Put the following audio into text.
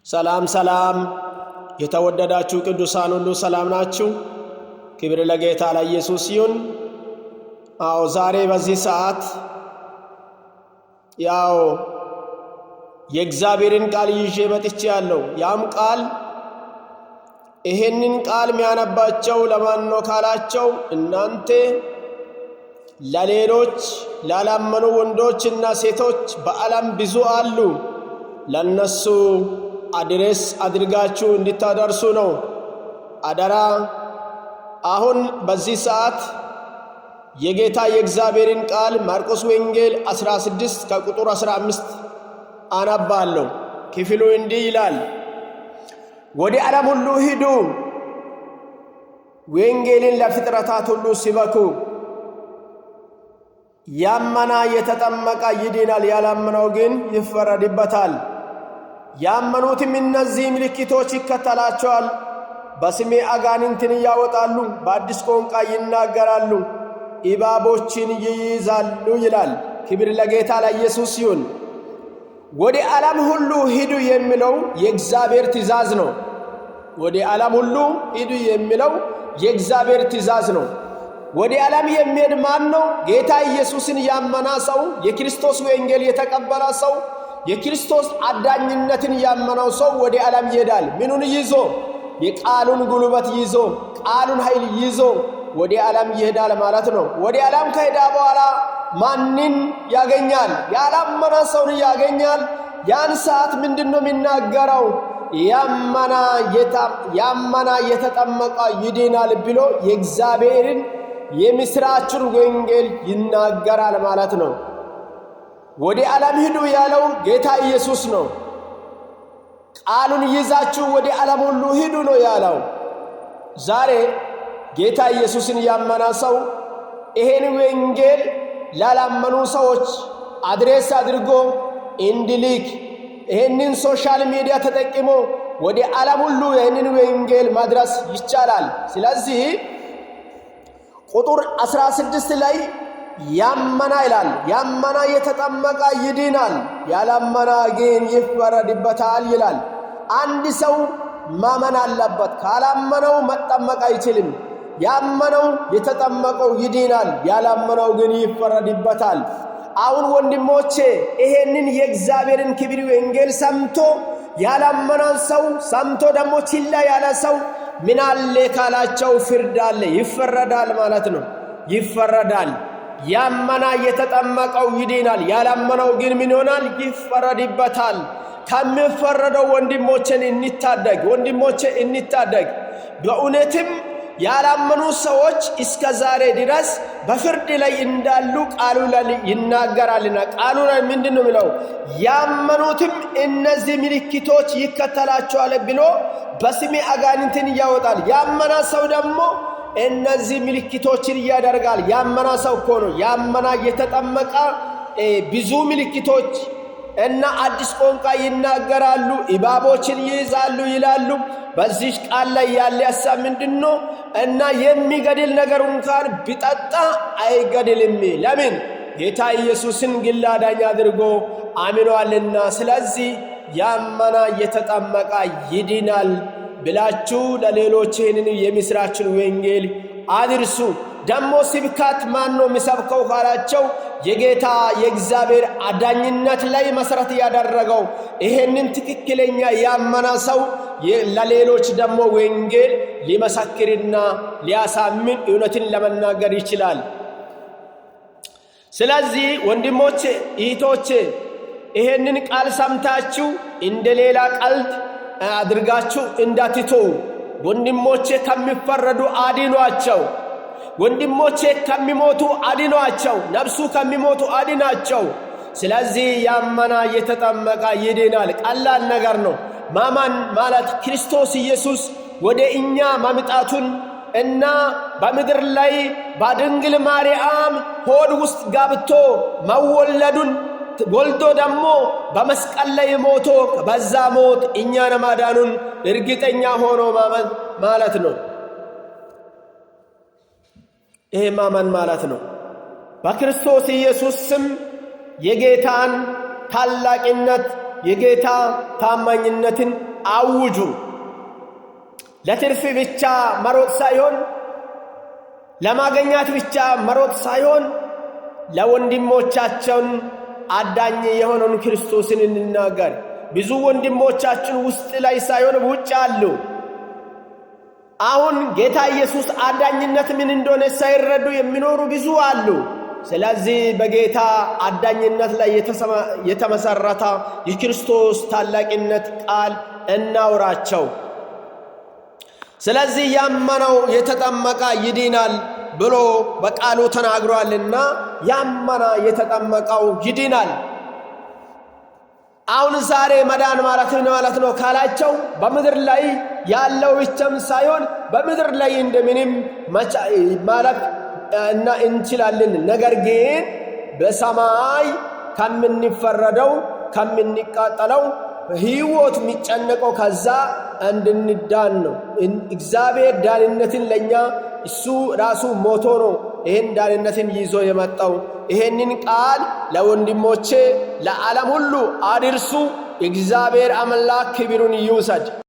ሰላም ሰላም፣ የተወደዳችሁ ቅዱሳን ሁሉ ሰላም ናችሁ? ክብር ለጌታ ለኢየሱስ ይሁን። አዎ፣ ዛሬ በዚህ ሰዓት ያው የእግዚአብሔርን ቃል ይዤ መጥቼ ያለው፣ ያም ቃል ይሄንን ቃል የሚያነባቸው ለማን ነው ካላቸው፣ እናንተ ለሌሎች ላላመኑ ወንዶችና ሴቶች በዓለም ብዙ አሉ፣ ለነሱ address አድርጋችሁ እንድታደርሱ ነው አደራ። አሁን በዚህ ሰዓት የጌታ የእግዚአብሔርን ቃል ማርቆስ ወንጌል 16 ከቁጥር 15 አነባለሁ። ክፍሉ እንዲህ ይላል፣ ወደ ዓለም ሁሉ ሂዱ፣ ወንጌልን ለፍጥረታት ሁሉ ስበኩ። ያመነ የተጠመቀ ይድናል፣ ያላመነው ግን ይፈረድበታል። ያመኑትም እነዚህ ምልክቶች ይከተላቸዋል። በስሜ አጋንንትን ያወጣሉ፣ በአዲስ ቋንቋ ይናገራሉ፣ እባቦችን ይይዛሉ ይላል። ክብር ለጌታ ለኢየሱስ ይሁን። ወደ ዓለም ሁሉ ሂዱ የሚለው የእግዚአብሔር ትእዛዝ ነው። ወደ ዓለም ሁሉ ሂዱ የሚለው የእግዚአብሔር ትእዛዝ ነው። ወደ ዓለም የሚሄድ ማን ነው? ጌታ ኢየሱስን ያመነ ሰው፣ የክርስቶስ ወንጌል የተቀበለ ሰው፣ የክርስቶስ አዳኝነትን ያመነው ሰው ወደ ዓለም ይሄዳል። ምኑን ይዞ? የቃሉን ጉልበት ይዞ፣ ቃሉን ኃይል ይዞ ወደ ዓለም ይሄዳል ማለት ነው። ወደ ዓለም ከሄደ በኋላ ማንን ያገኛል? ያላመነ ሰውን ያገኛል። ያን ሰዓት ምንድን ነው የሚናገረው? ያመነ የተጠመቀ ይድናል ብሎ የእግዚአብሔርን የምስራችን ወንጌል ይናገራል ማለት ነው። ወደ ዓለም ሂዱ ያለው ጌታ ኢየሱስ ነው። ቃሉን ይዛችሁ ወደ ዓለም ሁሉ ሂዱ ነው ያለው። ዛሬ ጌታ ኢየሱስን ያመነ ሰው ይሄን ወንጌል ላላመኑ ሰዎች address አድርጎ እንዲልክ ይሄንን social media ተጠቅሞ ወደ ዓለም ሁሉ ይህንን ወንጌል ማድረስ ይቻላል። ስለዚህ ቁጥር 16 ላይ ያመነ ይላል። ያመነ የተጠመቀ ይድናል፣ ያላመነ ግን ይፈረድበታል ይላል። አንድ ሰው ማመን አለበት። ካላመነው መጠመቅ አይችልም። ያመነው የተጠመቀው ይድናል፣ ያላመነው ግን ይፈረድበታል። አሁን ወንድሞቼ፣ ይሄንን የእግዚአብሔርን ክብር ወንጌል ሰምቶ ያላመነን ሰው፣ ሰምቶ ደግሞ ችላ ያለ ሰው ምን አለ ካላቸው ፍርድ አለ፣ ይፈረዳል ማለት ነው። ይፈረዳል። ያመነ የተጠመቀው ይድናል፣ ያላመነው ግን ምን ይሆናል? ይፈረድበታል። ከሚፈረደው ወንድሞቼን እንታደግ፣ ወንድሞቼ እንታደግ። በእውነትም ያላመኑ ሰዎች እስከ ዛሬ ድረስ በፍርድ ላይ እንዳሉ ቃሉ ላይ ይናገራልና፣ ቃሉ ላይ ምንድን ነው የሚለው? ያመኑትም እነዚህ ምልክቶች ይከተላቸዋል ብሎ በስሜ አጋንንትን ያወጣል። ያመነ ሰው ደግሞ እነዚህ ምልክቶችን ያደርጋል። ያመነ ሰው እኮ ነው። ያመነ የተጠመቀ ብዙ ምልክቶች እና አዲስ ቋንቋ ይናገራሉ፣ እባቦችን ይይዛሉ ይላሉ። በዚህ ቃል ላይ ያለ ሀሳብ ምንድን ነው? እና የሚገድል ነገር እንኳን ቢጠጣ አይገድልም። ለምን? ጌታ ኢየሱስን ግል አዳኝ አድርጎ አምኗልና። ስለዚህ ያመነ የተጠመቀ ይድናል ብላችሁ ለሌሎች ይህንን የምስራችን ወንጌል አድርሱ። ደግሞ ስብከት ማን ነው የሚሰብከው ካላቸው፣ የጌታ የእግዚአብሔር አዳኝነት ላይ መሰረት ያደረገው ይሄንን ትክክለኛ ያመነ ሰው ለሌሎች ደግሞ ወንጌል ሊመሰክርና ሊያሳምን እውነትን ለመናገር ይችላል። ስለዚህ ወንድሞቼ፣ እህቶቼ፣ ይሄንን ቃል ሰምታችሁ እንደ ሌላ ቀልድ አድርጋችሁ እንዳትተዉ። ወንድሞቼ ከሚፈረዱ አድኗቸው። ወንድሞቼ ከሚሞቱ አድኗቸው። ነፍሱ ከሚሞቱ አድናቸው። ስለዚህ ያመነ የተጠመቀ ይድናል። ቀላል ነገር ነው። ማመን ማለት ክርስቶስ ኢየሱስ ወደ እኛ መምጣቱን እና በምድር ላይ በድንግል ማርያም ሆድ ውስጥ ገብቶ መወለዱን፣ ወልዶ ደግሞ በመስቀል ላይ ሞቶ በዛ ሞት እኛን ማዳኑን እርግጠኛ ሆኖ ማመን ማለት ነው። ይሄ ማመን ማለት ነው። በክርስቶስ ኢየሱስ ስም የጌታን ታላቅነት፣ የጌታ ታማኝነትን አውጁ። ለትርፍ ብቻ መሮጥ ሳይሆን፣ ለማገኛት ብቻ መሮጥ ሳይሆን ለወንድሞቻችን አዳኝ የሆነውን ክርስቶስን እንናገር። ብዙ ወንድሞቻችን ውስጥ ላይ ሳይሆን ውጭ አሉ። አሁን ጌታ ኢየሱስ አዳኝነት ምን እንደሆነ ሳይረዱ የሚኖሩ ብዙ አሉ። ስለዚህ በጌታ አዳኝነት ላይ የተመሰረተ የክርስቶስ ታላቅነት ቃል እናውራቸው። ስለዚህ ያመነው የተጠመቀ ይድናል ብሎ በቃሉ ተናግሯልና ያመነ የተጠመቀው ይድናል። አሁን ዛሬ መዳን ማለት ምን ማለት ነው ካላቸው፣ በምድር ላይ ያለው ብቻም ሳይሆን በምድር ላይ እንደምንም ማለት እና እንችላለን። ነገር ግን በሰማይ ከምንፈረደው፣ ከምንቃጠለው ሕይወት የሚጨነቀው ከዛ እንድንዳን ነው። እግዚአብሔር ዳንነትን ለእኛ እሱ ራሱ ሞቶ ነው ይህን ዳንነትን ይዞ የመጣው። ይሄንን ቃል ለወንድሞቼ ለዓለም ሁሉ አድርሱ። እግዚአብሔር አምላክ ክብሩን ይውሰድ።